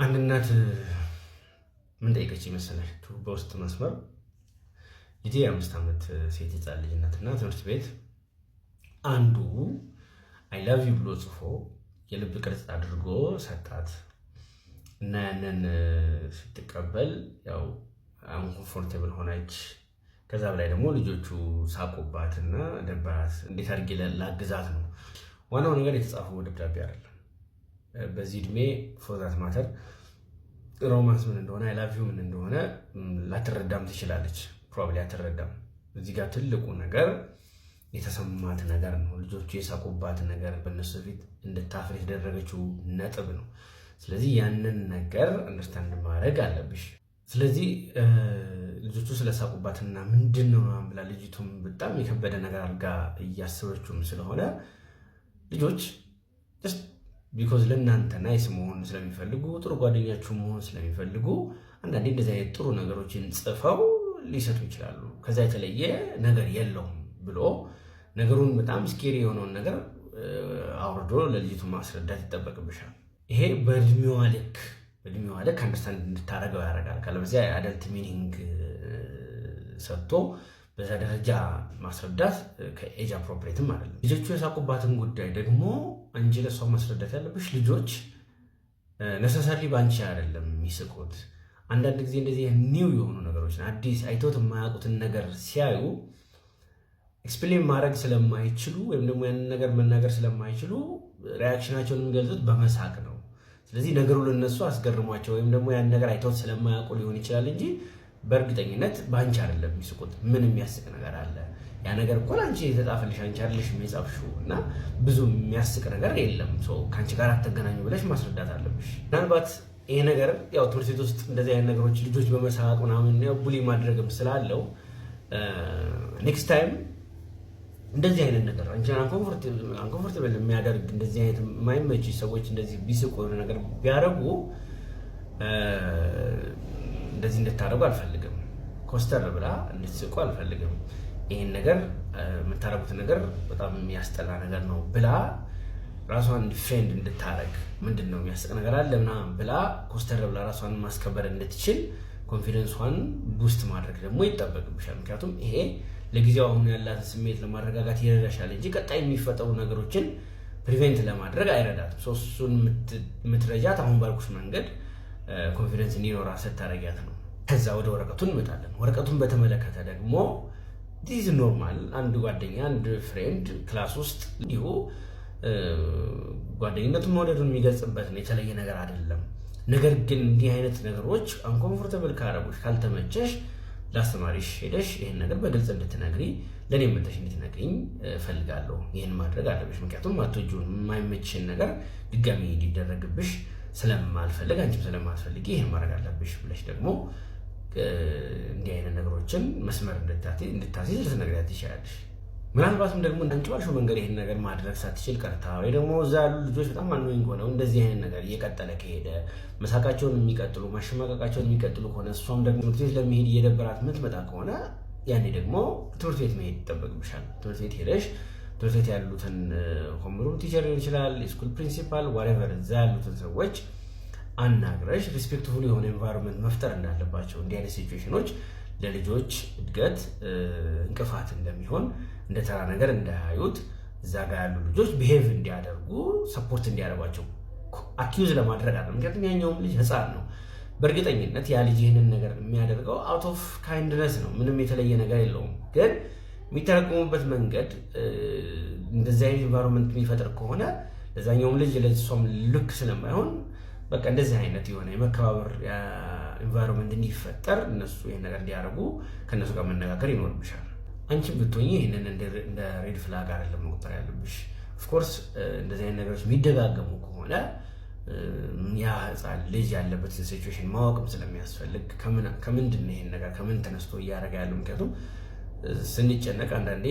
አንድ እናት ምን ጠይቀች መሰለሽ? በውስጥ መስመር ልጄ የ5 ዓመት ሴት ህፃን ልጅ ናትና ትምህርት ቤት አንዱ "I love you" ብሎ ጽፎ የልብ ቅርጽ አድርጎ ሰጣት እና ያንን ስትቀበል ያው uncomfortable ሆነች። ከዛ በላይ ደግሞ ልጆቹ ሳቁባትና ደበራት። እንዴት አድርጌ ላግዛት ነው። ዋናው ነገር የተጻፈው ደብዳቤ አይደለም። በዚህ እድሜ for that matter romance ምን እንደሆነ፣ "I love you" ምን እንደሆነ ላትረዳም ትችላለች። Probably አትረዳም። እዚህ ጋር ትልቁ ነገር የተሰማት ነገር ነው። ልጆቹ የሳቁባት ነገር፣ በእነሱ ፊት እንድታፍር የተደረገችው ነጥብ ነው። ስለዚህ ያንን ነገር understand ማድረግ አለብሽ። ስለዚህ ልጆቹ ስለሳቁባትና ምንድን ነው ምናምን ብላ ልጅቱም በጣም የከበደ ነገር አድርጋ እያሰበችውም ስለሆነ፣ ልጆች just because ለእናንተ nice መሆን ስለሚፈልጉ፣ ጥሩ ጓደኛችሁ መሆን ስለሚፈልጉ አንዳንዴ እንደዚህ አይነት ጥሩ ነገሮችን ጽፈው ሊሰጡ ይችላሉ። ከዛ የተለየ ነገር የለውም ብሎ ነገሩን በጣም scary የሆነውን ነገር አውርዶ ለልጅቱ ማስረዳት ይጠበቅብሻል። ይሄ በእድሜዋ ልክ understand እንድታደርገው ያደርጋል። ካለበዚያ የ adult meaning ሰጥቶ በዛ ደረጃ ማስረዳት ከ age appropriate ም አይደለም። ልጆቹ የሳቁባትን ጉዳይ ደግሞ አንቺ ለእሷ ማስረዳት ያለብሽ ልጆች necessarily በአንቺ አይደለም የሚስቁት። አንዳንድ ጊዜ እንደዚህ new የሆኑ ነገሮችን፣ አዲስ አይተውት የማያውቁትን ነገር ሲያዩ explain ማድረግ ስለማይችሉ ወይም ደግሞ ያንን ነገር መናገር ስለማይችሉ reaction ኣቸውን የሚገልጹት በመሳቅ ነው። ስለዚህ ነገሩ ለነሱ አስገርሟቸው ወይም ደግሞ ያን ነገር አይተውት ስለማያውቁ ሊሆን ይችላል እንጂ በእርግጠኝነት በአንቺ አይደለም የሚስቁት። ምን የሚያስቅ ነገር አለ? ያ ነገር እኮ ለአንቺ የተጻፈልሽ አንቺ አይደለሽ የጻፍሽው እና ብዙ የሚያስቅ ነገር የለም። ከአንቺ ጋር አተገናኙ ብለሽ ማስረዳት አለብሽ። ምናልባት ይሄ ነገር ያው ትምህርት ቤት ውስጥ እንደዚህ አይነት ነገሮች ልጆች በመሳቅ ምናምን bully ማድረግም ስላለው next time እንደዚህ አይነት ነገር አንቺን uncomfortable የሚያደርግ፣ እንደዚህ አይነት የማይመች ሰዎች እንደዚህ ቢስቁ፣ የሆነ ነገር ቢያደርጉ እንደዚህ እንድታደርጉ አልፈልግም። ኮስተር ብላ እንድትስቁ አልፈልግም። ይህን ነገር የምታደርጉት ነገር በጣም የሚያስጠላ ነገር ነው ብላ ራሷን defend እንድታረግ፣ ምንድን ነው የሚያስቅ ነገር አለ ምናምን ብላ ኮስተር ብላ ራሷን ማስከበር እንድትችል confidence ሷን boost ማድረግ ደግሞ ይጠበቅብሻል። ምክንያቱም ይሄ ለጊዜው አሁን ያላትን ስሜት ለማረጋጋት ይረዳሻል እንጂ ቀጣይ የሚፈጠሩ ነገሮችን prevent ለማድረግ አይረዳትም። እሱን የምትረጃት አሁን ባልኩሽ መንገድ confidence እንዲኖራት ስታረጊያት ነው። ከዛ ወደ ወረቀቱ እንመጣለን። ወረቀቱን በተመለከተ ደግሞ this is normal። አንድ ጓደኛ፣ አንድ friend class ውስጥ እንዲሁ ጓደኝነቱን መውደዱን የሚገልጽበት ነው። የተለየ ነገር አይደለም። ነገር ግን እንዲህ አይነት ነገሮች uncomfortable ካረጉሽ፣ ካልተመቸሽ ለአስተማሪሽ ሄደሽ ይህን ነገር በግልጽ እንድትነግሪ፣ ለእኔ መተሽ እንድትነግሪኝ እፈልጋለሁ። ይህን ማድረግ አለብሽ። ምክንያቱም አትወጂውን የማይመችሽን ነገር ድጋሚ እንዲደረግብሽ ስለማልፈልግ፣ አንቺም ስለማትፈልጊ ይህን ማድረግ አለብሽ ብለሽ ደግሞ እንዲህ አይነት ነገሮችን መስመር እንድታስይዝ ልትነግሪያት ትችላለሽ። ምናልባትም ደግሞ አንቺ ባልሽው መንገድ ይህን ነገር ማድረግ ሳትችል ቀርታ ወይ ደግሞ እዛ ያሉ ልጆች በጣም annoying ሆነው እንደዚህ አይነት ነገር እየቀጠለ ከሄደ፣ መሳቃቸውን የሚቀጥሉ፣ ማሸማቀቃቸውን የሚቀጥሉ ከሆነ፣ እሷም ደግሞ ትምህርት ቤት ለመሄድ እየደበራት የምትመጣ ከሆነ ያኔ ደግሞ ትምህርት ቤት መሄድ ይጠበቅብሻል። ትምህርት ቤት ሄደሽ ትምህርት ቤት ያሉትን homeroom teacher ሊሆን ይችላል፣ የ school principal፣ whatever፣ እዛ ያሉትን ሰዎች አናግረሽ respectful የሆነ environment መፍጠር እንዳለባቸው፣ እንዲህ አይነት situation ኖች ለልጆች እድገት እንቅፋት እንደሚሆን፣ እንደ ተራ ነገር እንዳያዩት፣ እዛ ጋር ያሉ ልጆች behave እንዲያደርጉ support እንዲያደርጓቸው accuse ለማድረግ አለ። ምክንያቱም ያኛውም ልጅ ህፃን ነው። በእርግጠኝነት ያ ልጅ ይህንን ነገር የሚያደርገው out of kindness ነው። ምንም የተለየ ነገር የለውም። ግን የሚተረጎሙበት መንገድ እንደዚህ አይነት environment የሚፈጥር ከሆነ ለዛኛውም ልጅ ለሷም ልክ ስለማይሆን በቃ እንደዚህ አይነት የሆነ የመከባበር environment እንዲፈጠር እነሱ ይህን ነገር እንዲያደርጉ ከእነሱ ጋር መነጋገር ይኖርብሻል። አንቺም ብትሆኚ ይህንን እንደ red flag አይደለም መቁጠር ያለብሽ። Of course እንደዚህ አይነት ነገሮች የሚደጋገሙ ከሆነ ያ ህፃን ልጅ ያለበትን situation ማወቅም ስለሚያስፈልግ ከምንድን ነው ይሄን ነገር ከምን ተነስቶ እያደረገ ያለው? ምክንያቱም ስንጨነቅ አንዳንዴ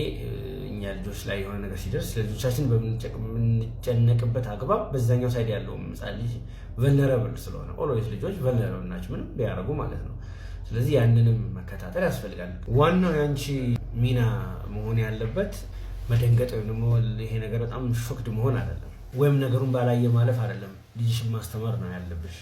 እኛ ልጆች ላይ የሆነ ነገር ሲደርስ ለልጆቻችን በምንጨነቅበት አግባብ በዛኛው side ያለው ህፃን ልጅ vulnerable ስለሆነ፣ always ልጆች vulnerable ናቸው ምንም ቢያደርጉ ማለት ነው። ስለዚህ ያንንም መከታተል ያስፈልጋል። ዋናው የአንቺ ሚና መሆን ያለበት መደንገጥ ወይም ደግሞ ይሄ ነገር በጣም shocked መሆን አይደለም፣ ወይም ነገሩን ባላየ ማለፍ አይደለም። ልጅሽን ማስተማር ነው ያለብሽ።